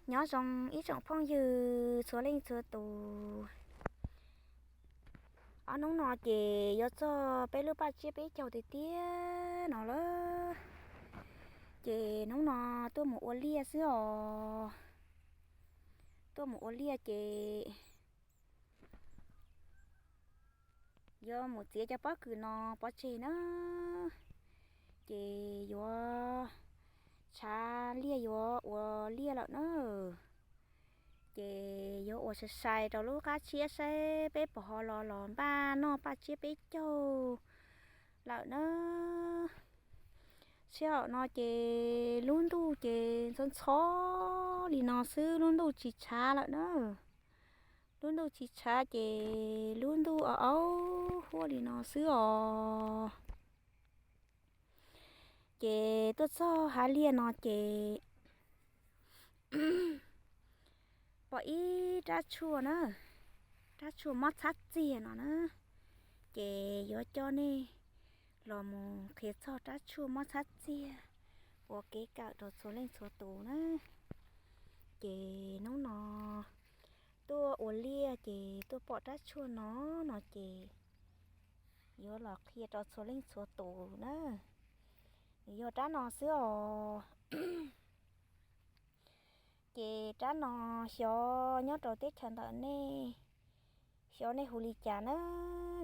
Nyob zoo ib tsoom phooj ywg txhua leej txhua tus. Ob hnub no ces yuav txog peb lub paj tsiab peb caug tiag tiag no lawm. Ces hnub no tuaj mus ua liaj xwb os. Tuaj mus ua liaj ces yuav mus txiav cov pob kws no pov tseg na. Ces yuav tshav liaj yuav ua liaj lawm na. Ces yuav ua sai sai rau lub qab tsiab saib peb puas ho los los npaj noj paj tsiab peb caug lawm na. Sij hawm no ces lub ntuj ces ntxhov ntxhov li no xwb, lub ntuj tsis tshav lawm na. Lub ntuj tsis tshav ces lub ntuj au au huab li no xwb os. Ces tuaj txog hav liaj no ces pom ib rab tshuaj na, rab tshuaj mob txhab txiag no na. Ces yuav coj nej los mus qhia txog rab tshuaj mob txhab txiag ua kev kawm rau txhua leej txhua tus na. Ces hnub no tuaj ua liaj ces tuaj pom rab tshuaj no no ces yuav los qhia rau txhua leej txhua tus na. Nws yog rab no xwb os. Ces rab no xyov nyob rau teb chaws ntawm nej, xyov nej hu li cas na,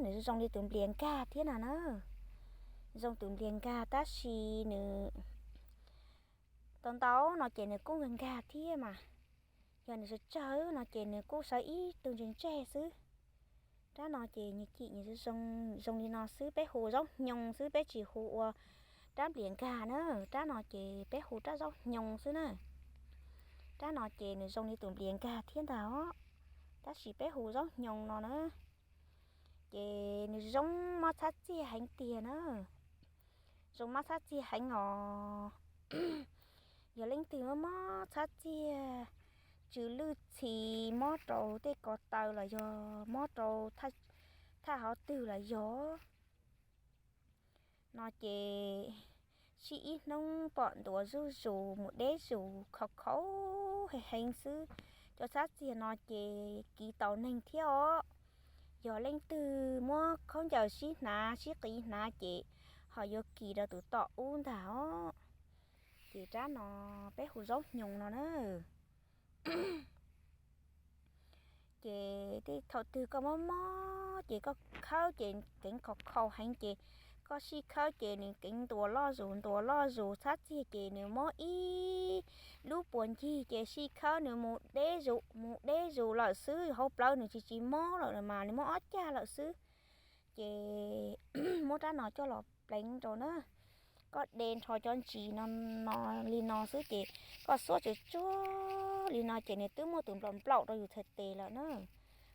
nws zoo li tus nplias nkag thiab no na. Zoo tus nplias nkag tab sis nws tau ntau no ces nws kuj nkag nkag thiab mas. Yog nws tsawg tsawg no ces nws kuj sawv ib tug ntseg ntseg xwb. Rab no ces nws cim nws zoo li no xwb, peb hu zaub hnyoo xwb, peb tsis hu ua rab nplias nkag na. Rab no ces peb hu rab zaub hnyoo xwb na. Rab no ces nws zoo li tus nplias nkag thiab ntag os, tab sis peb hu zaub hnyoo no na. Ces nws zoo mob txhab txiag heev tiag na. Zoo mob txhab txiag heev os. Yog leej twg mob mob txhab txiag, tsw lwj txhis, mob rau tej ko taw los yog mob rau thaj hauv twg los yog no ces sij ib hnub pom ntuav zuj zus mus deb zus khaus khaus heev heev xwb. Cov txhab txiag no ces kiv tau neeg thiab os. Yog leej twg muab khaub ncaws sib hnav sib qiv hnav ces ho yuav kiv rau tus tom ub ntag os. Ces rab no peb hu zaub hnyoo no na. Ces tej thaum twg koj mob mob ces koj khawb ces keev khaus khaus heev ces koj sij khawb ces nws keev ntuas loj zus ntuas loj zus, txhab txiag ces nws mob ib lub puas ncig ces sij khawb nws mus deb zus mus deb zus lawm xwb, hauv plawv nws tsis tsis mob lawm mas nws mob ob cag lawm xwb. Ces muab rab no coj los pleev rau na. Koj de nrho cov ntsis no li no xwb ces koj xuab tsuag tsuag li no ces nws twb muaj tus nplaum nplaum rau yus txhais tes lawm na.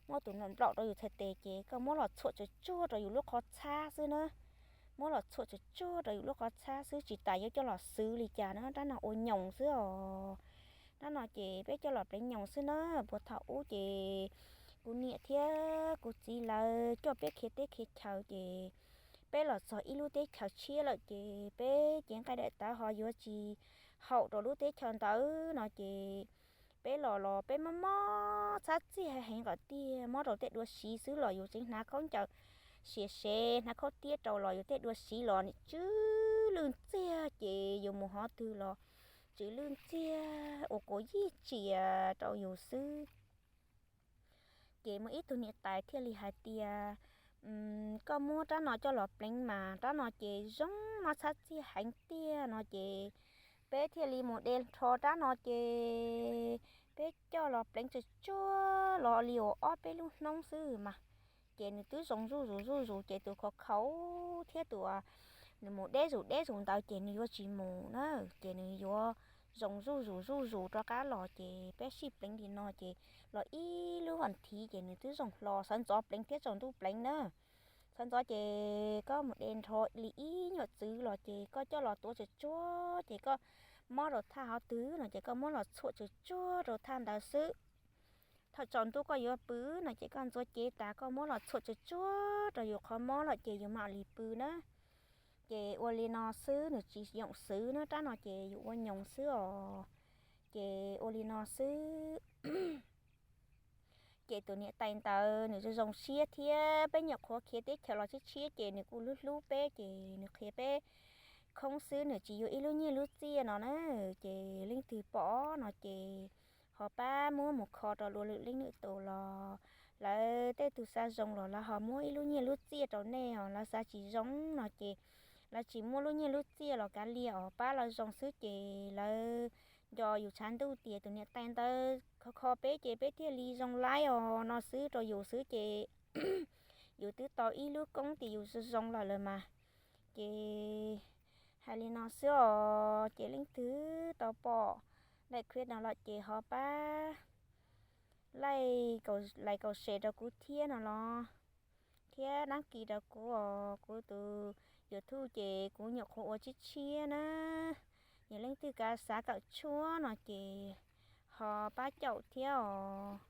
Muaj tus nplaum nplaum rau yus txhais tes ces koj muab los txhuam tsuag tsuag rau yus lub qhov txhab xwb na. Muab los txhuam tsuag tsuag rau yus lub qhov txhab xwb, tsis tas yuav coj los xwb li cas na, rab no ua nyoos xwb os. Rab no ces peb coj los pleev nyoos xwb na. Puag thaum ub ces kuv niam thiab kuv txiv lawv coj peb khiav teb khiav chaw ces peb los txog ib lub teb chaws tshiab lawm ces peb cev nqaij daim tawv ho yuav tsis haum rau lub teb chaws ntawd no ces peb los los peb mob mob txhab txiag heev kom tiag, mob rau tej dua siv xwb los yus tseem hnav khaub ncaws siav sev, hnav khaub tiab rau los yus tej dua siv los tsw lwj ntxiag ces yus mus hov twg los tsw lwj ntxiag ua kuv yij tsias rau yus xwb. Ces muaj ib tug niam tais thiaj li hais tias, koj muab rab no coj los pleev mas rab no ces zoo mob txhab txiag heev tiag no ces peb thiaj li mus de nrho rab no ces peb coj los pleev tsuag tsuag los li uas ob peb lub hnub xwb mas ces nws twb zoo zuj zus zuj zus ces tus khaus khaus thiab tus nws mus deb zus deb zus ntawd ces nws yuav tsis mus na, ces nws yuav zoo zuj zus zuj zus rov qab los ces peb sij pleev li no ces los ib lub vas thiv ces nws twb zoo hlo, sawv ntxov pleev thiab tsaus ntuj pleev na. Sawv ntxov ces koj mus de nrho li ib nyuam txwv los ces koj coj los tuav tsuag tsuag ces koj mob rau thaj hov twg no ces koj muab los txhuam tsuag tsuag rau thaj ntawd xwb. Thaum tsaus ntuj koj yuav pw no ces koj ntxuav cev tas koj muab los txhuam tsuag tsuag rau yus qhov mob lawm ces yus mam li pw na. Ces ua li no xwb, nws tsis yoom xwb na, rab no ces yus ua nyoos xwb os. Ces ua li no xwb, ces tus niam tais ntawd nws zoo zoo siab thiab, peb nyuam qhuav khiav teb chaws los tshiab tshiab ces nws kuj hlub hlub peb, ces nws qhia peb khoob xwb, nws tsis yuav ib lub nyiaj lub txiaj no na. Ces leej twg pom no ces ho pab muab mus kho rau luag lwm leej lwm tus los lawv tej tus xav zoo los lawv ho muab ib lub nyiaj lub txiaj rau nej os, lawv xav tsis zoo no ces lawv tsis muab lub nyiaj lub txiaj los kav liam os, pab lawv zoo xwb ces lawv nco yus tshav ntuj tias tus niam tais ntawd kho kho peb ces peb thiaj li zoo laib os no xwb rau yus xwb ces yus twb tau ib lub koob tias yus zoo zoo lawm lawm mas. Ces hais li no xwb os, ces leej twg tau pom daim clip no lawm ces ho pab like, like, share rau kuv thiab no los, thiab đăng ký rau kuv os. Kuv tus YouTube ces kuv nyuam qhuav ua tshiab tshiab na. Yog leej twg kav xav kawm tshuaj no ces ho pab caum thiab os.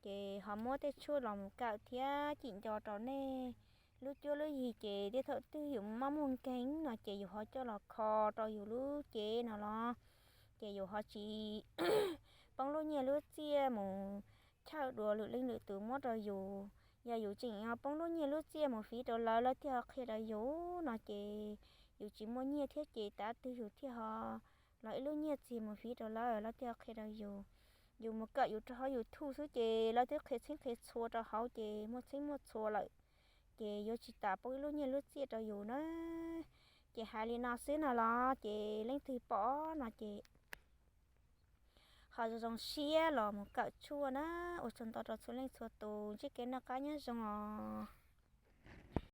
Ces ho muab tej tshuaj los mus kawm thiab cim nco rau nej lub cuab lub yig ces tej thaum twg yus mob muaj nkeeg no ces yus ho coj los kho rau yus lub cev no los, ces yus ho tsis poob lub nyiaj lub txiaj mus chawj dua lwm leej lwm tus muab rau yus. Yog yus tseem ho poob lub nyiaj lub txiaj mus fiv rau lawv, lawv thiaj ho qhia rau yus no ces yus tsis muaj nyiaj thiab ces tav twg yus thiaj ho los ib lub nyiaj txiag mus fiv rau lawv, lawv thiaj ho qhia rau yus. Yus mus kawm yus rau hauv YouTube xwb ces lawv twb qhia txheeb qhia txhua rau hauv ces muaj txheeb muaj txhua lawm, ces yuav tsis tas poob ib lub nyiaj lub txiaj rau yus na. Ces hais li no xwb no los, ces leej twg pom no ces ho zoo zoo siab los mus kawm tshuaj na. Ua tsaug ntau rau txhua leej txhua tus, ntsib kev noj qab nyob zoo os.